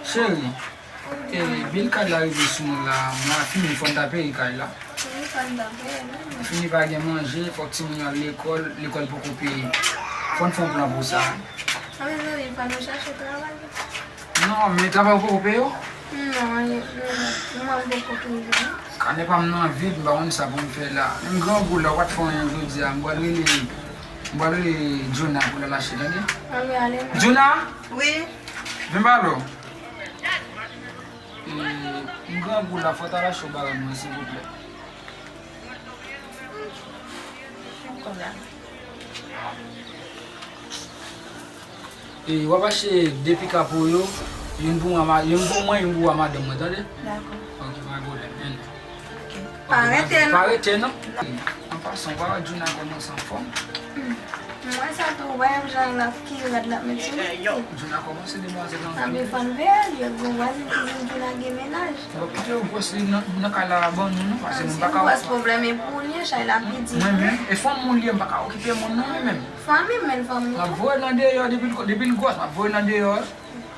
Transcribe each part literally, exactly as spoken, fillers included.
Cheri, e, bil kay la rive sou nou la, mwa fini, fò n ta peye kay la. Wi, fò n ta peye, wi. Fini pa gen manje, fòk timoun yo al lekòl, lekòl poko peye. Fò n fè yon plan pou sa. A, mezanmi, fò nou chache travay. Non, men travay ou poko peye yo? Non, non, non, mwen poko peye yo. Kanè pa m nan vid, m pa konn sa pou m fè la. Menm grangou la, w pa t fè anyen jodi a, m pral rele, m pral rele Djouna pou l al achte, tande? A, wi, ale non. Djouna! Wi. Vin pale w. E, m grangou la, fò w ta rache yon bagay mwen, silvouplè. E, w ap achte de pika pou yo, youn pou mwen, ma-, youn pou mwen, youn pou madanm mwen, tande? Dakò. Ok, pa gen pwoblèm, men. Ok. Pa rete, non. Pa rete, non. An pasan, w pa wè Djouna kòmanse anfòm? Hmm. M wè sa tou, w pa wè jan l ap kire rad l ap met sou li. Djouna kòmanse demwazèl anfòm. N ap defann veye l, yo gwo vwazen ki di Djouna gen mennaj. Bon, kite yo gwòs li nan, nan kay la ban nou, non, paske m pa ka. Gwòs pwoblèm e pou li, chay la pi di. Mwen menm, e fanm moun li ye, m pa ka okipe moun non, mwen menm. Fanmi m, men fanmi m. M ap voye l nan deyò, depi l, depi l gwòs, m ap voye l nan deyò.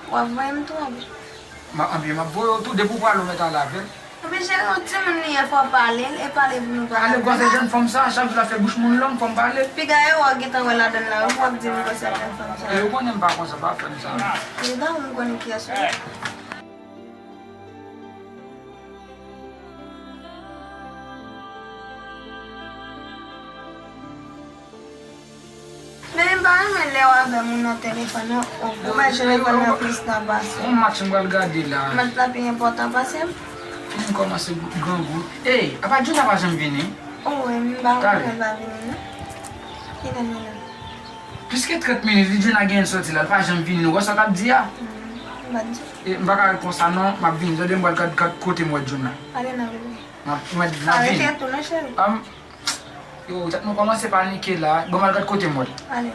W ap voye m tou, anben. M ap, anben, m ap voye w tou, depi w pale, w mèt ale avè l. Anben, cheri, yon timoun li ye, fò w pale l, e pale pou nou pale. Ale gwòs jèn fanm sa, chak jou l ap fè bouch moun long, fò m pale. Piga e w gentan wè ladann la, w ap di m gwòs jèn fanm sa. E ou konnen m pa konsa, pa fè m sa. Piga ou m konnen kiyès ou ye. Men m pa renmen lè w avè moun nan telefòn nan, ou, ou mèt telefòn nan plis nan pase. Yon match m pral gade la. Match la pi enpòtan pase m. M kòmanse grangou. Ey, apa Djouna pa janm vini? O, wi, m pa konn lè l pa vini, non. Kilè nou la? Plis ke trant minit, li Djouna genyen soti la, l pa janm vini, nou wè sa w t ap di a? M pa t di. E, m pa ka ret konsa non, m ap vini, tande m pral gad, gad kote m wè Djouna. Ale nan vini. M ap, m ap, m ap vini. Arete tou non, cheri. Yo, tèt mwen kòmanse panike la. Bon, m al gad kote m wè l. Ale.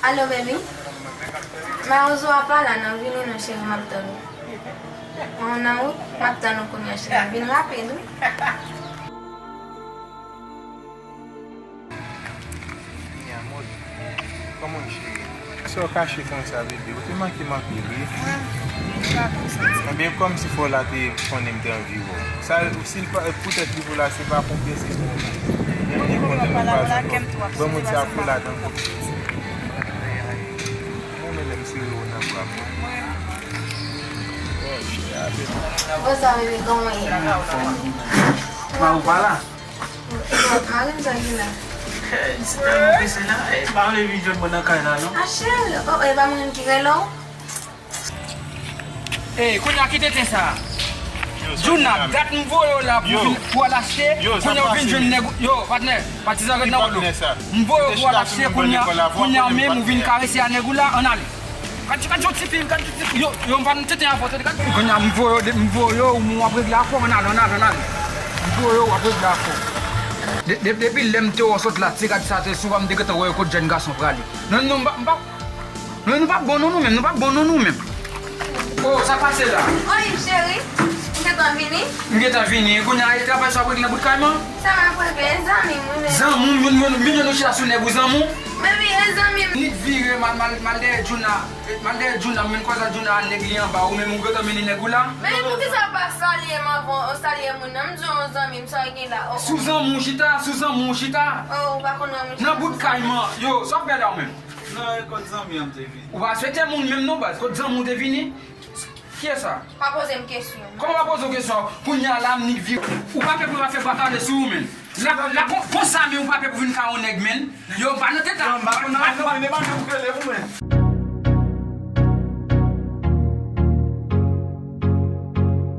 Alo, baby. Mawozo a pa la non, vini non, cheri, m ap tann ou. Ou nan wout, m ap tann ou kounye a, cheri. Vin rapid, wi. Kòman w ye, cheri? Sa w kache konsa, bebe? Ou te manke m anpil, wi. Ebyen, kòmsi fò w la te konnen m te anvi wè w. Sa, si l pa, poutèt li pou la, se pa konprann se pou mwen. Menm li konnen nou pa janm wè. Ban m di sa pou la tankou. Mwen menm lè m sere w nan bra m. Oh, cheri, a bebe. Bon, sa, bebe, kòman w ye? Mwen, ou pa la? Mari m sa ki la? Eh, se tèlman prese la. Eh, m pa vle vin jwenn mwen nan kay la, non. A, cheri, oh, e pa mwen ki rele w? Eh, kounye a ki tenten sa? Djouna, dat m voye w la pou vin, pou al achte, kounye a w vin jwenn nèg, yo, patnè, patizan ret nan wòl ou. M voye w pou al achte, kounye a, kounye a menm ou vin karese a nèg ou la, ann ale. Gad, gad yon ti fi, gad yon ti fi. Yo, yo, m pa nan tenten avè w, tande, gad. Kounye a, m voye w, m voye w, w ap regle afè w, ann ale, ann ale, ann ale. M voye w, w ap regle afè w. De-, de-, depi lè m te wè w sot la, ti gad sa te sou, m te gentan wè kot jèn gason prale. Non, non, m pa, m pa, non, nou pa bon non, nou menm, nou pa bon non, nou menm. Oh, sa k pase la? Oy, cheri, m gentan vini. M gentan vini, kounye a, e travay sa w ap regle nan bout kay mwen? Sa m ap regle, e zanmi m, wi, men. Zanmi w, menm, menm, menm, menm, nou chita sou nèg ou zanmi w? Baby, e zanmi m. Nik vire, m al, m al, m al dèyè Djouna. M al dèyè Djouna, m vin kwaze ak Djouna, nèg li anba, ou menm ou gentan mennen nèg ou la? Men poukisa w pa salye m avan, w salye moun nan, m di w zanmi m, sa w gen la, oh. Sou zanmi w chita, sou zanmi w chita. Oh, ou pa konn zanmi w chita. Nan bout kay mwen, yo, sa w ap fè la ou menm? Non, e kot zanmi an m te vini. Ou pa swete moun menm non, baz, kot zanmi w te vini? Kiyès sa? Pa poze m kesyon. Kòman pa poze w kesyon? Kounye a la, m nik vire. Ou pa pè pou w pa fè bwa kale sou ou menm. La, la, kon, konsa menm ou pa pè pou vin ka yon nèg menm. Yo, m pa nan tenten. Non, m pa konn nan, non, men e pa menm ou rele ou menm.